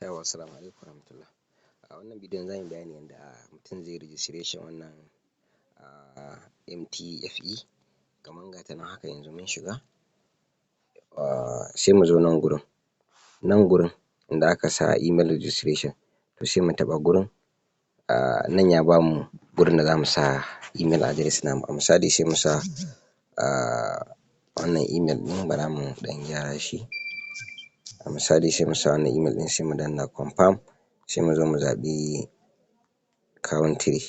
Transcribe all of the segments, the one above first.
Yawwa assalamu alaikum warahmatullah. A wannan bidiyon zamuyi bayani yanda mutum zaiyi registration wannan MTFE, kaman gata nan haka yanzu mun shiga, sai muzo nan gurin, nan gurin inda aka sa email registration, to sai mu taɓa gurin. Nan ya bamu gurin da zamu sa email address namu, a misali sai musa wannan email ɗin, bara mu ɗan gyara shi. A misali sai musa wannan email ɗin, sai mu danna confirm, sai muzo mu zaɓi country,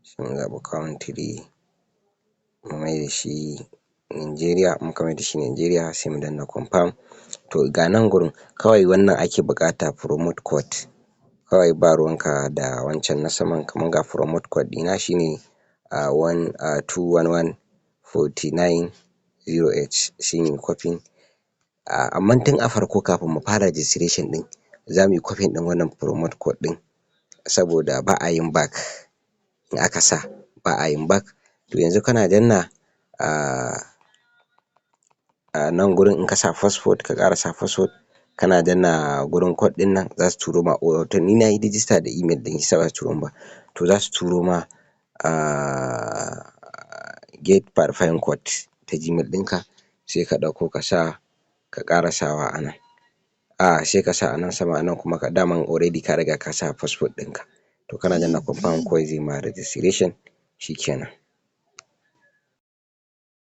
sai mu zaɓi country, mu maida shi Nigeria. In muka maida shi Nigeria, sai mu danna confirm. To ga nan gurin, kawai wannan ake buƙata, promote code. Kawai ba ruwanka da wancan na saman. Kaman ga promote code ɗina, shine 1 211 49 08, sai muyi copying. Amman tun a farko, kafin mu fara registration ɗin, zamuyi copying ɗin wannan promote code ɗin, saboda ba'a yin back. In aka sa, ba'a yin back. To yanzu kana danna a nan gurin, in kasa password, ka ƙara sa password, kana danna gurin code ɗin nan, zasu turo ma. To ni nayi register da email ɗin, shiyasa baza su turo min ba. To zasu turo ma get verifying code ta Gmail ɗinka, sai ka ɗauko ka sa, ka ƙara sawa a nan. Sai kasa a nan sama. A nan kuma daman already ka riga ka sa password ɗinka. To kana danna confirm, kawai zai ma registration, shikenan.